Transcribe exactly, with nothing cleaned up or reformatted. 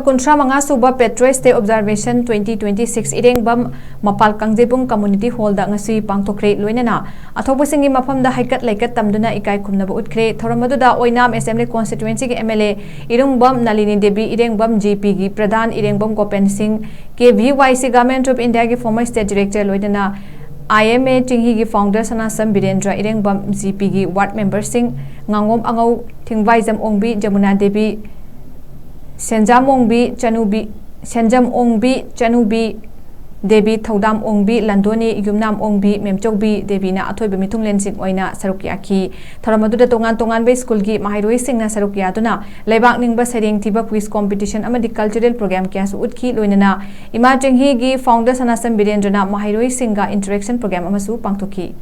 ꯀꯨꯟꯊ꯭ꯔꯥ ꯃꯉꯥ ꯁꯨꯕ Patriots Day Observation twenty twenty-six ꯏꯔꯦꯡꯕꯝ ꯃꯄꯥꯜ ꯀꯥꯡꯖꯩꯕꯨꯡ Community Hallꯗ ꯉꯁꯤ ꯄꯥꯡꯊꯣꯛꯈ꯭ꯔꯦ꯫ ꯂꯣꯏꯅꯅ ꯑꯊꯣꯛꯄꯁꯤꯡꯒꯤ ꯃꯐꯝꯗ ꯍꯩꯀꯠ ꯂꯩꯀꯠ ꯇꯝꯗꯨꯅ ꯏꯀꯥꯏ ꯈꯨꯝꯅꯕ ꯎꯠꯈ꯭ꯔꯦ꯫ ꯊꯧꯔꯝ ꯑꯗꯨꯗ ꯑꯣꯏꯅꯥꯝ Assembly Constituencyꯒꯤ M L A ꯏꯔꯨꯡꯕꯝ Nalini Devi, ꯏꯔꯦꯡꯕꯝ G Pꯒꯤ ꯄ꯭ꯔꯙꯥꯟ ꯏꯔꯦꯡꯕꯝ ꯒꯣꯄꯦꯟ ꯁꯤꯡ, K V Y C Government of Indiaꯒꯤ former state director, ꯂꯣꯏꯅꯅ I M A ꯆꯤꯡꯍꯤꯒꯤ founder ꯁꯅꯥꯁꯝ Birendra, ꯏꯔꯦꯡꯕꯝ G Pꯒꯤ ward memberꯁꯤꯡ ꯉꯥꯉꯣꯝ ꯑꯉꯧ, ꯊꯤꯡꯕꯥꯏꯖꯝ ꯑꯣꯡꯕꯤ, ꯖꯃꯨꯅꯥ ꯗꯦꯕꯤ, ꯁꯦꯟꯖꯥꯝ ꯑꯣꯡꯕꯤ, ꯆꯅꯨꯕꯤ, ꯁꯦꯟꯖꯝ ꯑꯣꯡꯕꯤ, ꯆꯅꯨꯕꯤ ꯗꯦꯕꯤ, ꯊꯧꯗꯥꯝ ꯑꯣꯡꯕꯤ, ꯂꯟꯗꯣꯅꯤ, ꯌꯨꯝꯅꯥꯝ ꯑꯣꯡꯕꯤ, ꯃꯦꯝꯆꯧꯕꯤ ꯗꯦꯕꯤꯅ ꯑꯊꯣꯏꯕ ꯃꯤꯊꯨꯡꯂꯦꯟꯁꯤꯡ ꯑꯣꯏꯅ ꯁꯔꯨꯛ ꯌꯥꯈꯤ꯫ ꯊꯧꯔꯝ ꯑꯗꯨꯗ ꯇꯣꯉꯥꯟ ꯇꯣꯉꯥꯟꯕ ꯁ꯭ꯀꯨꯜꯒꯤ ꯃꯍꯩꯔꯣꯏꯁꯤꯡꯅ ꯁꯔꯨꯛ ꯌꯥꯗꯨꯅ ꯂꯩꯕꯥꯛ ꯅꯤꯡꯕ ꯁꯩꯔꯦꯡ ꯊꯤꯕ, quiz competition ꯑꯃꯗꯤ cultural program ꯀꯌꯥꯁꯨ ꯎꯠꯈꯤ꯫ ꯂꯣꯏꯅꯅ ꯏꯃꯥ ꯆꯤꯡꯍꯤꯒꯤ founder ꯁꯅꯥꯁꯝ ꯕꯤꯔꯦꯟꯗ꯭ꯔꯅ ꯃꯍꯩꯔꯣꯏꯁꯤꯡꯒ interaction program ꯑꯃꯁꯨ ꯄꯥꯡꯊꯣꯛꯈꯤ꯫